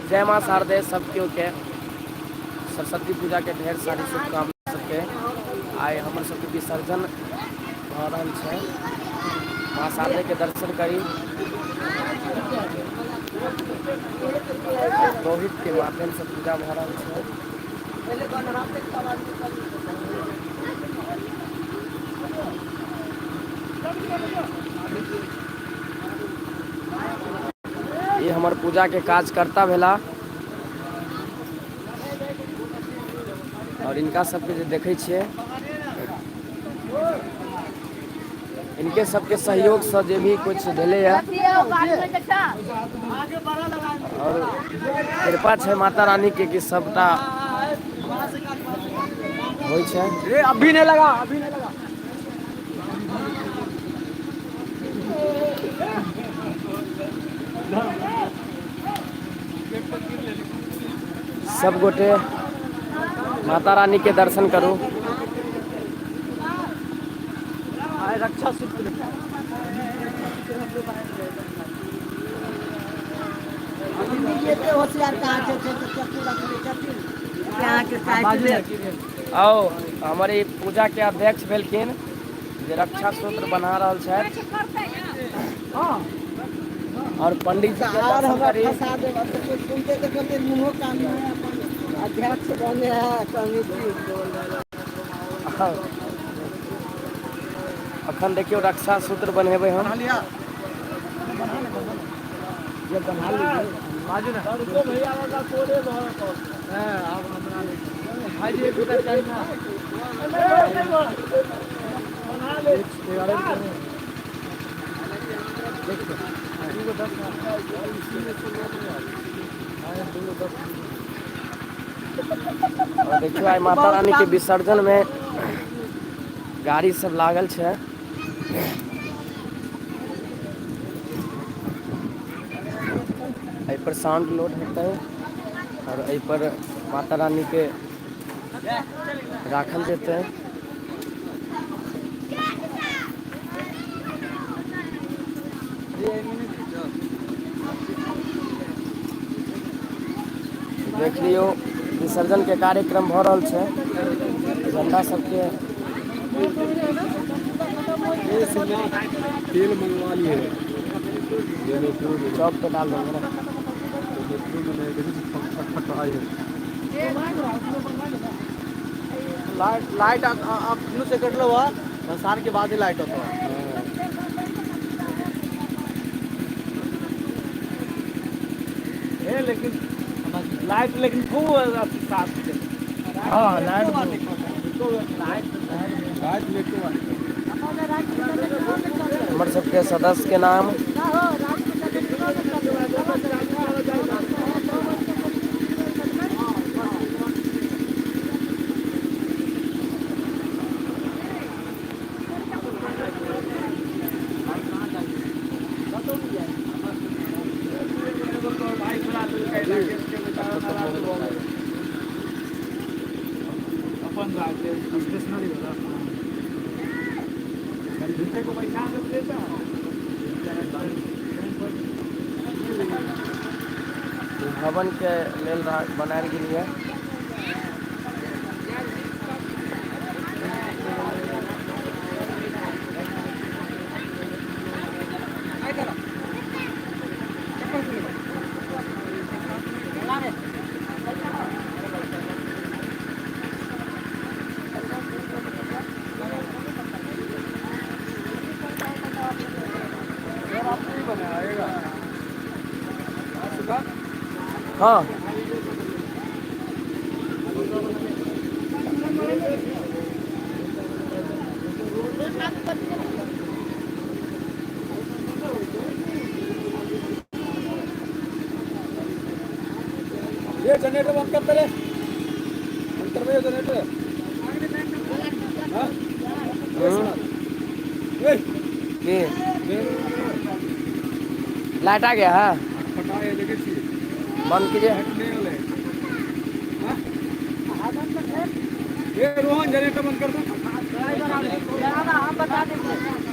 जय माँ शारदे सब केओ के सरस्वती पूजा के ढेर सारी शुभकामना सबके। आइ हमर सबके विसर्जन भऽ रहल छै, माँ शारदे के दर्शन करी। पुरोहित के माध्यम से पूजा भऽ रहल छै। ई हमर पूजा के कार्यकर्ता भेला और इनका सबके जे देखै छियै, इनके सबके सहयोग से जे भी कुछ भेलैया और कृपा छै माता रानी के कि सबटा होइ छै। रे अभी नहीं लगा, अभी नहीं लगा। सब गोटे माता रानी के दर्शन करू। रक्षा सूत्र आओ हमारे पूजा के अध्यक्ष भेलखिन जे रक्षा सूत्र बना रहल छथि और पंडित जी के दर्शन करी। अध्यक्ष बने है कमिटी। अखन देखियौ रक्षा सूत्र बनेबै हम। और देखियौ आइ माता रानी के विसर्जन में गाड़ी सब लागल छै। एहि पर साउंड लोड हेतै और एहि पर माता रानी के राखल जेतै। देख लियौ विसर्जन के कार्यक्रम भऽ रहल छै। झंडा सबके तेल मंगवा लिए चौक पे डाल देंगे ना। लाइट लाइट अपनों से कटलो हुआ भसान के बाद ही लाइट होता है। लेकिन लाइट लेकिन खूब साफ। हाँ लाइट हमर सबके सदस्य के नाम भवन के लेल बनायल गेल है। हाँ ये जनरेटर बंद कर पहले, बंद कर भैया जनरेटर। हाँ की लाइट आ गया है, बंद कीजिए। ये रोहन जनरेटर बंद कर दो। हम बता देंगे।